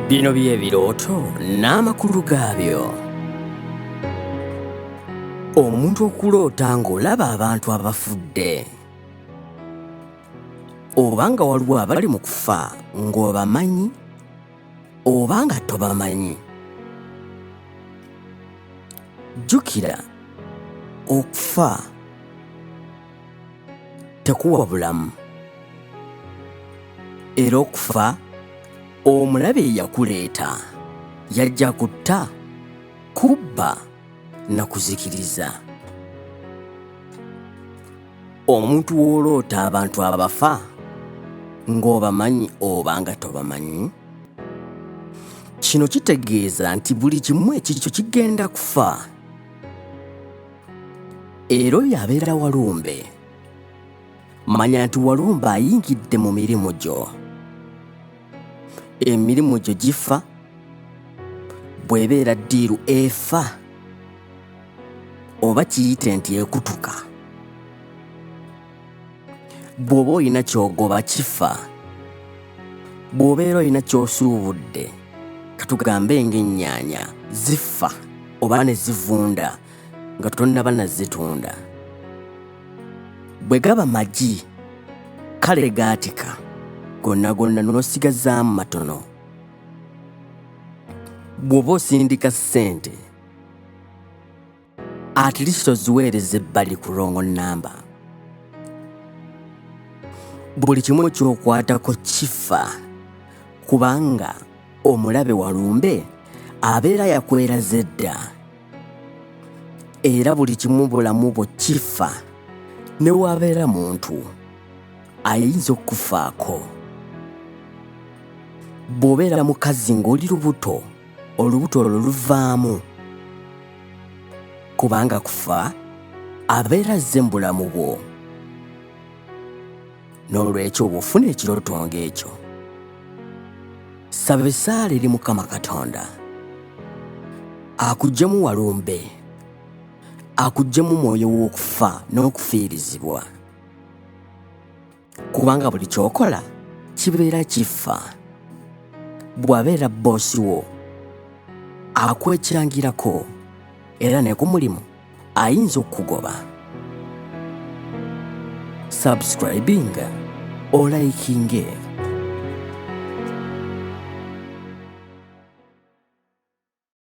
Bino bye birooto n'amakulu gaabyo. Omuntu okuloota ng'olaba abantu abafudde oba nga waliwo abali mu kufa ng'obamanyi oba nga tobamanyi. Jjukira okufa tekuwa bulamu era okufa omulabe eyakuleeta yajja kutta kubba na kuzikiriza omuntu w'oloota abantu abafa ng'obamanyi oba nga tobamanyi kino kitegeeza nti buli kimu ekikyo kigenda kufa Era oyo abeera walumbe, manya nti walumbe ayingidde mu mirimu gyo. Emirimu gyo gifa, bw'ebeera ddiiru efa, oba kiyite nti ekutuka. Bw'oba olina ky'ogoba kifa, bw'obeera olina ky'osuubudde, katugambe ng'ennyaanya zifa oba ne zivunda nga tonnaba na zitunda. Bwe gaba magi kale gaatika gonna gonna n'osigazaamu matono. Bw'oba osindika ssente at least oziweereza ebbali ku wrong number. Buli kimu ky'okwatako kifa kubanga omulabe walumbe abeera yakweraze dda era buli kimu bulamu bwo kifa ne wabeera muntu ayinza okukufaako bw'obeera mukazi ng'oli lubuto olubuto olwo luvaamu kubanga kufa abeera azze mu bulamu bwo N'olwekyo bw'ofuna ekirooto ng'ekyo, saba essaala eri Mukama Katonda akuggyemu walumbe, akuggyemu mwoyo w'okufa n'okufiirizibwa, kubanga buli ky'okola kibeera kifa. Bw'abeera bboosi wo akwekyangirako era ne ku mulimu ayinza okukugoba. Subscribinga, olikinge.